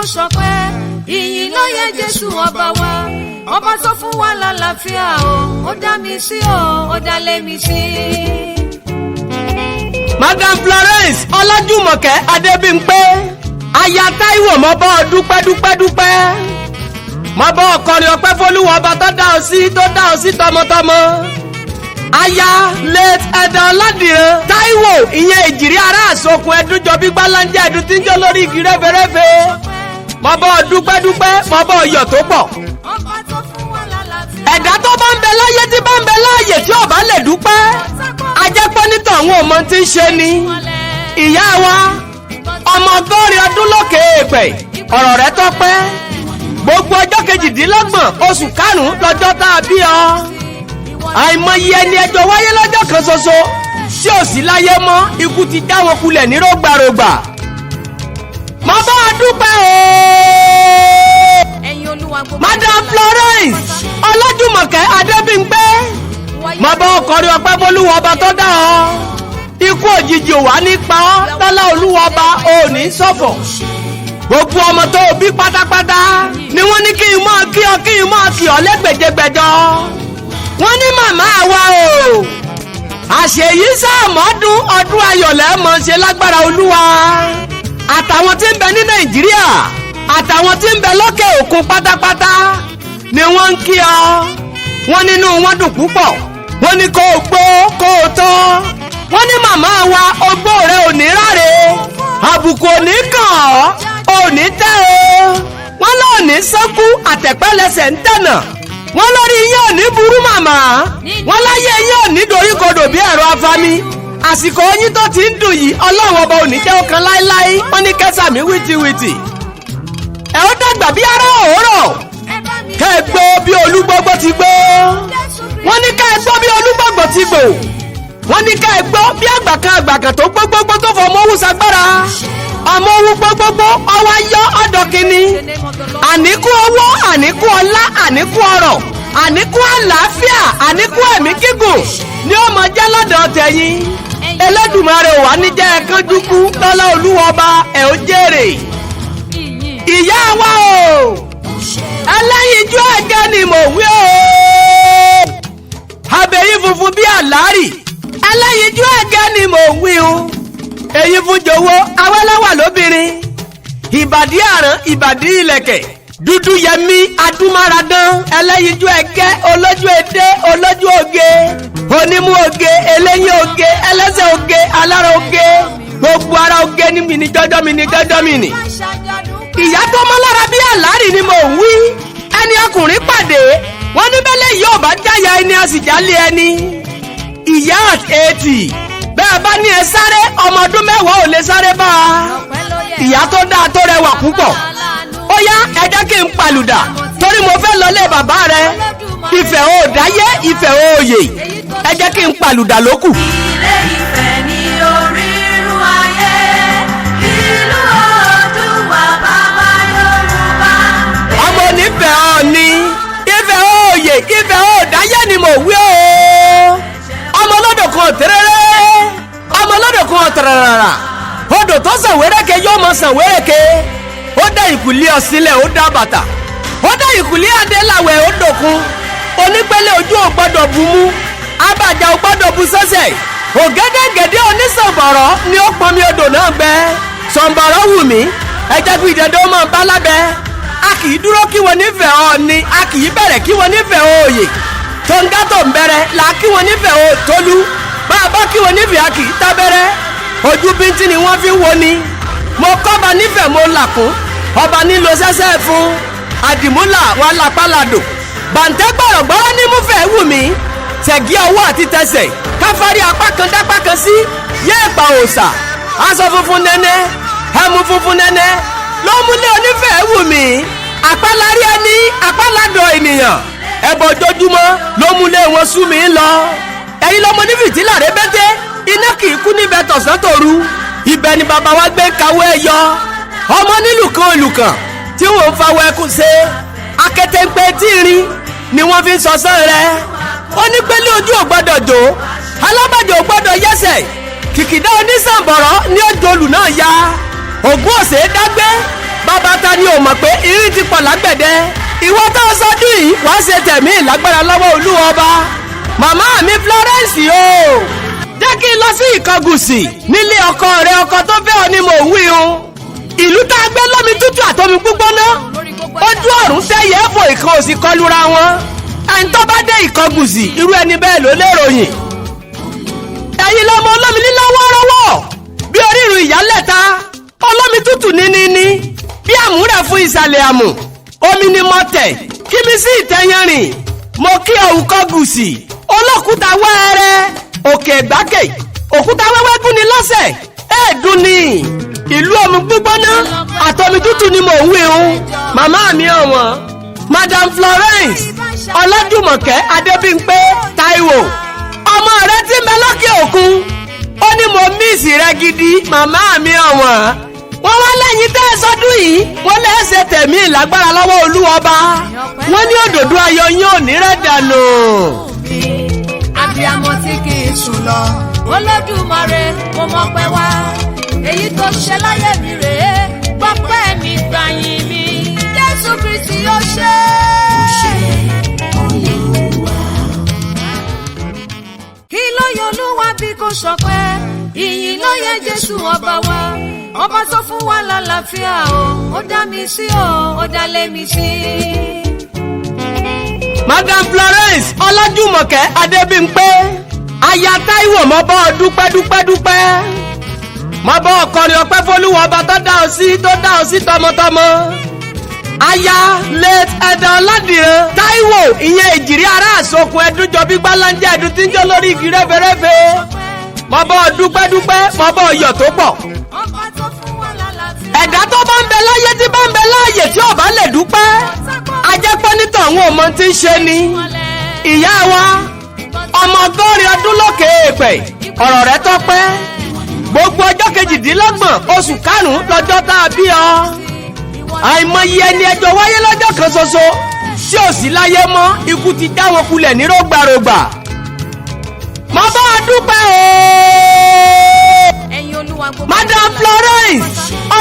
Ṣọpẹ́ ìyìn ló yẹ Jésù ọba wa, ọba tó fún wa lálàáfíà o, ó dá mi sí o, ó dá lé mi sí. Madam Florence Ọlájúmọ̀kẹ́ Adébímpé, aya Táíwò, mo bọ́ ọ dúpẹ́ dúpẹ́ dúpẹ́. Mo bọ́ ọkọrin ọpẹ́ fọlúwọ ọba tó dá ọ sí, tó dá ọ sí tọmọtọmọ. Aya late Ẹ̀dá Ọládìran Táíwò, ìyẹn ìjìrí ará àsokùn ẹdúnjọ bí gbáláńjẹ ẹdún tí ń jó lórí igi rẹ́fẹ̀rẹ́fẹ̀. Mo bọ́ ọ dúpẹ́ dúpẹ́, mo bọ́ ọ yọ̀ tó pọ̀. Ọba tó fún wa lálàáfíà. Ẹ̀dá tó bá ń bẹ láyé, tí bá ń bẹ láàyè, tí ò bá lè dúpẹ́, ajẹ́pẹ́ nítọ̀ àwọn ọmọ tí ń ṣe ni. Ìyá wa, ọmọ 80 ọdún lókè èèpẹ̀, ọ̀rọ̀ rẹ̀ tọ́pẹ́. Gbogbo ọjọ́ 28 oṣù 5 lọ́jọ́ tá a bí ọ. Àìmọye ẹni ẹjọ́ wáyé lọ́jọ́ kan ṣoṣo tí ò sí láyé mọ́, ikú ti já wọn kulẹ̀ ní rògbàrògbà. Mo bá a dúpẹ́ o. Ẹ̀yin Olúwa gbogbo. Madam Florence Ọlájúmọ̀kẹ́ Adébímpé, mo bá ọkọrin ọpẹ́ fọlúwọ ọba tó dá ọ. Ikú òjijì ò wá nípa ọ lọ́lá Olúwa ọba, ò ní ṣọ̀fọ̀. Gbogbo ọmọ tó o bí pátápátá ni wọ́n ní kí n máa kí ọ, kí n máa kí ọ lẹ́gbẹ̀jẹgbẹ̀jọ. Wọ́n ní màmá wa o, àṣeyí sàmọ́dún, ọdún ayọ̀ lẹ́mọ̀ ṣe lágbára Olúwa. Àtàwọn tí ń bẹ ní Nàìjíríà, àtàwọn tí ń bẹ lókè òkun pátápátá ni wọ́n ń kí ọ. Wọ́n nínú wọn dùn púpọ̀. Wọ́n ní kó o gbó kó o tọ́. Wọ́n ní màmá wa, ogbó rẹ ò ní ráre, àbùkù ò ní kàn ọ́, ò ní tẹ́ o. Wọ́n lọ́ọ̀ ní sọ́kú, àtẹ̀pẹ́lẹsẹ̀ ń tẹ̀nà. Wọ́n lórí yín ò ní burú màmá. Wọ́n láyé yín ò ní doríkodò bí ẹ̀rọ afami. Àsìkò yín tó ti ń dùn yìí, Ọlọ́run ọba ò ní jẹ́ ó kan láéláé. Wọ́n ní kẹsàmí wìtìwìtì. Ẹ̀ ó dàgbà bí ará òórọ̀, Ẹ bá mi kẹ́ ẹ gbó bí olúgbógbó ti gbó. Jésù Kristi. Wọ́n ní ká ẹ gbó bí olúgbògbò ti gbò. Wọ́n ní ká ẹ gbó bí àgbàkan àgbàkan tó gbógbógbó tó fọ ọmọ owó sagbára, ọmọ owó gbógbógbó, ọwọ́ yọ ọ̀dọ̀ kínní. The name of the Lord. Àníkú owó, àníkú ọlá, àníkú ọrọ̀, àníkú àlàáfíà, àníkú ẹ̀mí gígùn ni ó mọ jẹ́ lọ́dọ̀ tẹ̀yìn. Ẹlẹ́dùmarè ò wá ní jẹ́ ẹ kánjú kú lọ́lá Olúwa ọba, ẹ̀ ó jèrè. Ìyìn. Ìyá wa o, ẹlẹ́yinjú ẹ̀gẹ́ ni mò ń wí o, abẹ́yí funfun bí àlárì, ẹlẹ́yinjú ẹ̀gẹ́ ni mò ń wí o. Èyí fún jọ̀wọ́ awẹ́lẹ́wà lóbìnrin, ìbàdí àrán, ìbàdí ìlẹ̀kẹ̀, dúdú yẹmí adúmáradán, ẹlẹ́yinjú ẹ̀gẹ́, olójú edé, olójú oge, onímú oge, eléyín oge, ẹlẹ́sẹ̀ oge, alára oge, gbogbo ara oge ní mi ní jọjọ́ mi ní jọjọ́ mi ní. Ìyá tó mọ́ lára bí àlárì ni mò ń wí. Ẹni ọkùnrin pàdé, wọ́n ní bẹ́lẹ̀ yìí ò bá jáya ẹni, a sì jálé ẹni. Ìyá at 80, bẹ́ẹ̀ bá ní ẹ sáré, ọmọ ọdún 10 ò lè sáré bá a. Ìyá tó dáa, tó rẹwà púpọ̀. Ó yá, ẹ jẹ́ kí n palùdà torí mo fẹ́ lọlé bàbá rẹ. Ìfẹ́ ò dáyé, ìfẹ́ òye, ẹ jẹ́ kí n palùdà lókù. Ilé Ifẹ̀ ní orírun ayé, ìlú Oòduà, bàbá Yorùbá. Ọmọ onífẹ̀ẹ́ ọ̀ni, ìfẹ́ òye, ìfẹ́ òdáyé ni mò ń wí o. Ọmọ ọlọ́dọ̀ kan tẹ́rẹ́rẹ́, ọmọ ọlọ́dọ̀ kan tẹ̀rẹ̀rẹ̀rà, odò tó sàn wéréke yóò mọ sàn wéréke. Ó dá ìkùlé ọ̀sílẹ̀, ó dá bàtà, ó dá ìkùlé adéláwẹ̀, ó dòkun. Onípele ojú ò gbọ́dọ̀ bu mú, abàjà ò gbọ́dọ̀ bu sọ́sẹ̀. Ògẹ́dẹ́gẹ́dẹ́ onísànbọ̀rọ̀ ni ó pọnmi odò náà gbẹ. Sọ̀nbọ̀rọ̀ wù mí, ẹ jẹ́ kí ìdẹ́dẹ́ ó máa bá lábẹ́. A kì í dúró kí wọn nífẹ̀ẹ́ Ọ̀ọ́ni, a kì í bẹ̀rẹ̀ kí wọn nífẹ̀ẹ́ òòyè. Tóńgá tó ń bẹ̀rẹ̀ là kí wọn nífẹ̀ẹ́ òtólú. Bá a bá kí wọn nífẹ̀ẹ́, a kì í tábẹ́rẹ́. Ojú bíntín ni wọ́n fi ń wo ni. Mo kọ́ba nífẹ̀ẹ́, mo làkún ọba nílò sẹ́sẹ́ fún àdìmúlà wà lápálàdò. Bàǹtẹ́ gbọ̀rọ̀gbọ̀rọ̀ ní múfẹ̀ẹ́ wù mí, tẹ̀gí ọwọ́ àti tẹsẹ̀, káfárí apá kan dápá kan sí yéèpà òòsà. Aṣọ funfun nẹ́nẹ́, ẹmu funfun nẹ́nẹ́ ló múlẹ̀ onífẹ̀ẹ́ wù mí. Àpálárí ẹni, àpáládọ̀ ènìyàn, ẹbọ ojoojúmọ́ ló múlẹ̀ wọn sú mi lọ. Ẹ̀yin lọmọ ní fìtílà rẹpẹtẹ, iná kì í kú níbẹ̀ tọ̀sán tòru. Ibẹ̀ ni bàbá wa gbé kawé yọ ọmọ nílùú kan olùkàn tí wọ́n ń fawọ́ ẹkún ṣe akétéńpé tí irin ni wọ́n fi ń sọsán rẹ̀. Ó ní pélé ojú ò gbọ́dọ̀ jò, alábàjọ́ ò gbọ́dọ̀ yẹsẹ̀, kìkìdá onísànbọ̀rọ̀ ní òjòlù náà ya ògún òsè dágbé. Bàbá ta ni ò mọ̀ pé irin ti pọ̀ lágbẹ̀dẹ? Ìwọ tó sọdún yìí wàá ṣe tẹ̀mí ìlágbára lọ́wọ́ Olúwa Ọba. Màmá mi Florence o, jẹ́ kí n lọ sí Ìkọgùsì nílé ọkọ rẹ, ọkọ tó fẹ́ ọ ni mò ń wí o. Ìlú tá a gbé lómi tútù àtomi gbígbóná, ojú ọ̀run tẹ́yẹ ẹ̀fọ́ ìkan òsì kọlura wọn. Ẹni tó bá dé Ìkọgùsì, irú ẹni bẹ́ẹ̀ ló lè ròyìn. Ẹ̀yin lọ́mọ olómi lílá wọ́ọ́rọ́wọ́ bí orírun ìyálẹ̀ta, olómi tútù níníní bí àmúrẹ̀ fún ìsàlẹ̀ àmù omi ni mo tẹ̀ kí mi sí ìtẹ̀yẹrìn. Mo kí ọ̀hún Kọ́gùsì olókùúta wẹ́ẹ́rẹ́ òkè ìgbákè, òkúta wẹ́wẹ́ gún ni lọ́sẹ̀ èèdùn ni. Ìlú omi gbígbóná àtomi tútù ni mò ń wí o. Màmá mi ọ̀wọ́n, Madam Florence Ọlájùmọ̀kẹ́ Adébímpé Táíwò, ọmọ rẹ tí ń bẹ lókè òkun, ó ní mo miss rẹ gidi. Màmá mi ọ̀wọ́n, wọ́n wá lẹ́yìn tẹ́ ẹ sọdún yìí, wọ́n lẹ́sẹ̀ tẹ̀mí ìlágbára lọ́wọ́ Olúwọba. Wọ́n ní òdòdó ayọ̀ yín ò ní rẹ̀ dànù. Abiyamọ tí kì í sùn lọ, Olódùmarè, mo mọ̀ pé wá èyí tó ṣe láyé mi rèé, gbọ́pẹ́ mi, gbàyìn mi, Jésù Kristi yóò ṣe. Kí ló yọ Olúwa bí kò ṣọpẹ́? Ìyìn ló yẹ Jésù ọba wa, ọba tó fún wa lálàáfíà o, ó dá mi sí o, ó dá lé mi sí. Madam Florence Ọlájùmọ̀kẹ́ Adébímpé, aya Táíwò, mo bọ́ ọ dúpẹ́ dúpẹ́ dúpẹ́. Mo bọ́ ọkọrin ọpẹ́ f'Olúwa Ọba tó dá ọ sí, tó dá ọ sí tọmọtọmọ. Aya late ẹ̀dá Ọ̀làdìran Táíwò, ìyẹn èjìrí ará àsokùn ẹdúnjọ gbígbá láńjẹ ẹdun tí ń jó lórí igi rẹ́fẹ̀rẹ́fẹ̀. Mo bọ́ ọ dúpẹ́ dúpẹ́, mo bọ́ ọ yọ̀ tó pọ̀. Ọba tó fún wa lálàáfíà. Ẹ̀dá tó bá ń bẹ láyé, tí bá ń bẹ láàyè, tí ò bá lè dúpẹ́, ajẹ́pẹ́ nítọ̀ àwọn ọmọ tí ń ṣe ni. Ìyá wa, ọmọ 80 ọdún lókè èèpẹ̀, ọ̀rọ̀ rẹ̀ tọ́pẹ́. Gbogbo ọjọ́ 28 oṣù 5 lọ́jọ́ tá a bí ọ. Àìmọye ẹni ẹjọ́ wáyé lọ́jọ́ kan ṣoṣo tí ò sí láyé mọ́, ikú ti já wọn kulẹ̀ ní rògbàrògbà. Mo bá a dúpẹ́ o. Ẹ̀yin Olúwa gbogbo. Madam Florence.